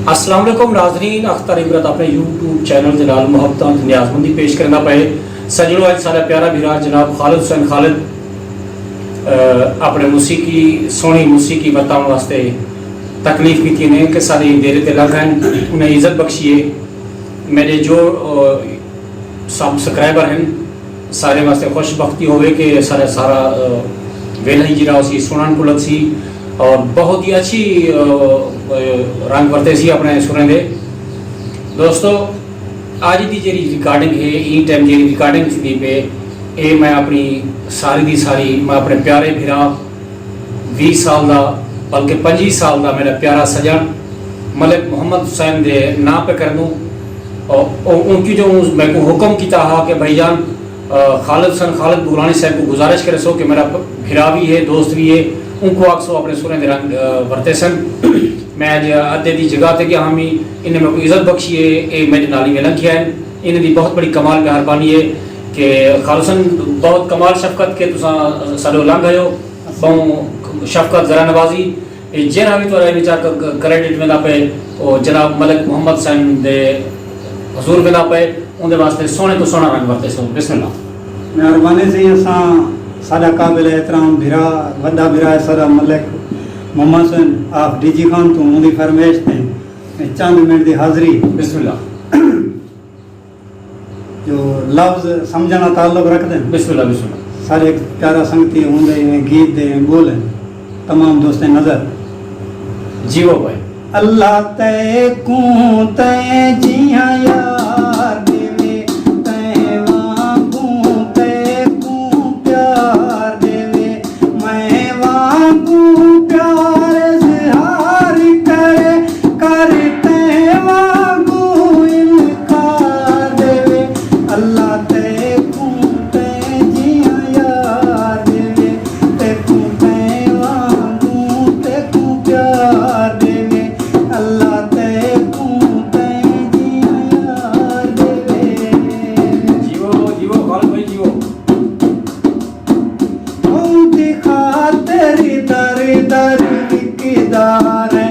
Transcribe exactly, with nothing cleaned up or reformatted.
السلام علیکم ناظرین، اختر عبرت اپݨے یوٹیوب چینل دے نال محبتاں تے نیازمندی پیش کریندا پئے۔ سڄݨو، اڄ ساݙا پیارا بھرا جناب خالد حسین خالد، اہ، اپݨے موسیقی، سوہݨی موسیقی ورتاوݨ واسطے تکلیف کیتی نے کہ ساݙے دیرے تے لڳ ہن، انہیں عزت بخشی ہے۔ میݙے جو، اہ، سبسکرائبر ہن، سارے واسطے خوش بختی ہووے کہ سارا، سارا، اہ، ویلھا ہی جیڑھا اسی سݨݨ کوں لڳسی اور بہت ہی اچھی، اہ، اہ، رنگ ورتے سی اپݨے سریں دے۔ دوستو، اڄ دی جیڑھی ریکارڈنگ ہے، ایں ٹائم جیڑھی ریکارڈنگ تھیندی پئے، اے میں اپݨی ساری دی ساری، میں اپݨے پیارے بھرا، ویہہ سال دا، بلکہ پنجویہہ سال دا میݙا پیارا سڄݨ ملک محمد حسین دے ناں پہ کریندوں۔ او، او، اوں کیوں جو اوں میکوں حکم کیتا ہا کہ بھائی جان، آ، خالد حسین خالد بغلانی صاحب کوں گزارش کریسو کہ میݙا پ-، بھرا وی ہے، دوست وی ہے، اونکوں آکھسو اپݨے سریں دے رنگ، آ، ورتیسن۔ میں اڄ ادے دی جگہ تے ڳیا ہامی، انہیں میکوں عزت بخشی ہے، اے میݙے نال ہی وے لنگھیا ہن۔ انہیں دی بہت بڑی کمال مہربانی ہے کہ خالد حسین، بہت کمال شفقت کہ تساں ساݙے لنگھ آئے ہو۔ ٻہوں شفقت، ذرا نوازی، اے جیڑھا وی تہاݙا اے وچار ک-، ک-، کریڈٹ ویندا پئے، او جناب ملک محمد حسین دے حضور ویندا پئے، اوندے واسطے سوہݨے توں سوہݨا رنگ ورتیسو۔ بسم اللہ۔ مہربانی سئیں، اساں، ساݙا قابل احترام بھرا، وݙا بھرا ہے ساݙا ملک محمد حسین آف ڈی جی خان توں، اوندی فرمائش تے چند منٹ دی حاضری۔ بسم اللہ۔ جو لفظ سمجھݨ نال تعلق رکھدن۔ بسم اللہ، بسم اللہ۔ ساݙے ہک پیارا سنگتی ہوندے، ایویں گیت دے، ایویں ٻول ہن۔ تمام دوستیں نظر۔ جیو بھائی۔ اللہ تیکوں تیں جیہاں یار ݙیوے، تیں وانگوں تیکوں پیار ݙیوے، میں وانگوں پیار اظہار کرے، کر تیں وانگوں انکار ݙیوے۔ اللہ تیکوں تیں جیہاں یار ݙیوے، تیکوں تیں وانگوں تیکوں پیار ݙیوے۔ اللہ تیکوں تیں جیہاں یار ݙیوے۔ جیو، جیو، خالد بھائی، جیو۔ اوندی خاطر در در وکدا رہنداں۔